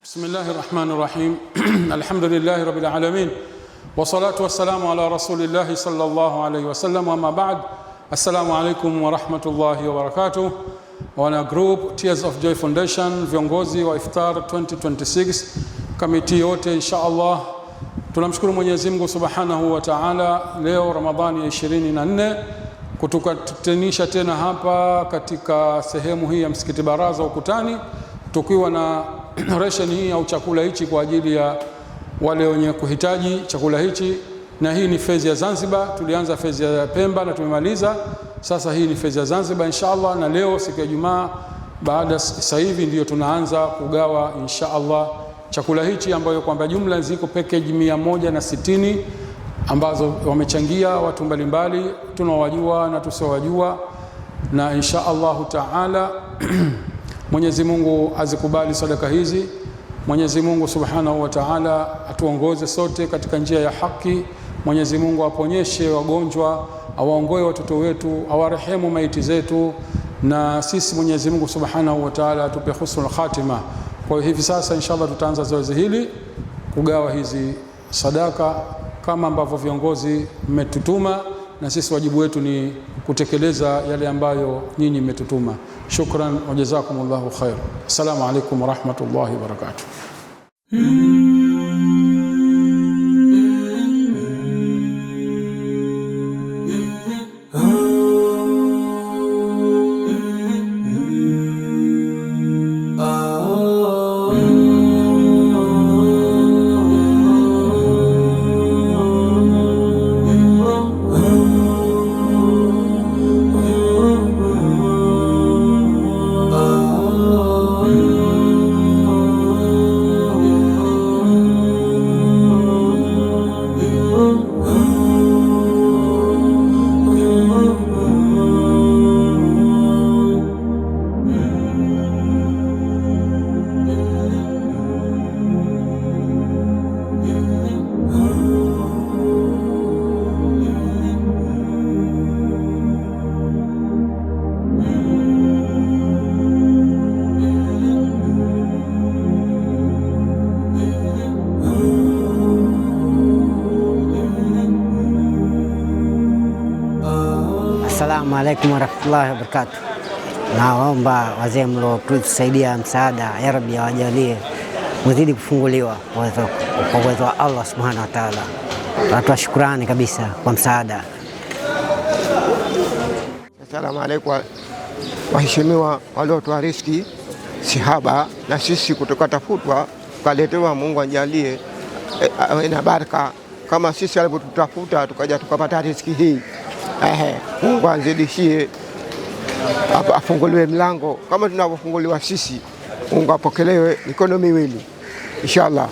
Bismillahir Rahmanir Rahim. Alhamdulillahi Rabbil Alamin. Wassalatu wassalamu ala Rasulillahi sallallahu alayhi wasallam. Amma ba'd. Assalamu alaikum wa rahmatullahi wa barakatuh. Wana group Tears of Joy Foundation, viongozi wa Iftar 2026, kamiti yote, insha Allah tunamshukuru Mwenyezi Mungu Subhanahu wa Ta'ala, leo Ramadhani ya 24 kutukutanisha tena hapa katika sehemu hii ya Msikiti Baraza Ukutani, tukiwa na ration hii au chakula hichi kwa ajili ya wale wenye kuhitaji chakula hichi. Na hii ni phase ya Zanzibar. Tulianza phase ya Pemba na tumemaliza. Sasa hii ni phase ya Zanzibar insha Allah, na leo siku ya Ijumaa baada sasa hivi ndiyo tunaanza kugawa insha Allah chakula hichi, ambayo kwamba jumla ziko package 160 ambazo wamechangia watu mbalimbali tunawajua na tusiowajua, na insha Allahu taala Mwenyezi Mungu azikubali sadaka hizi. Mwenyezi Mungu Subhanahu wa Ta'ala atuongoze sote katika njia ya haki. Mwenyezi Mungu aponyeshe wagonjwa, awaongoe watoto wetu, awarehemu maiti zetu, na sisi Mwenyezi Mungu Subhanahu wa Ta'ala atupe husnul khatima. Kwa hiyo hivi sasa inshallah tutaanza zoezi hili kugawa hizi sadaka kama ambavyo viongozi mmetutuma, na sisi wajibu wetu ni kutekeleza yale ambayo nyinyi mmetutuma. Shukran wa jazakumullahu khair. Assalamu alaikum wa rahmatullahi wa barakatuh. Assalamu alaikum warahmatullahi wabarakatuh. Nawaomba wazee mliotusaidia msaada, ya Rabbi awajalie muzidi kufunguliwa kwa uwezo wa Allah subhanahu wa taala. Watu wa shukrani kabisa kwa msaada. Assalamu alaikum waheshimiwa waliotoa riski sihaba, na sisi kutoka tafutwa tukaletewa. Mungu ajalie awe na baraka kama sisi alivyotutafuta tukaja tukapata riski hii. Ehe, Mungu azidishie, afunguliwe mlango kama tunavyofunguliwa sisi. Mungu apokelewe mikono miwili inshallah.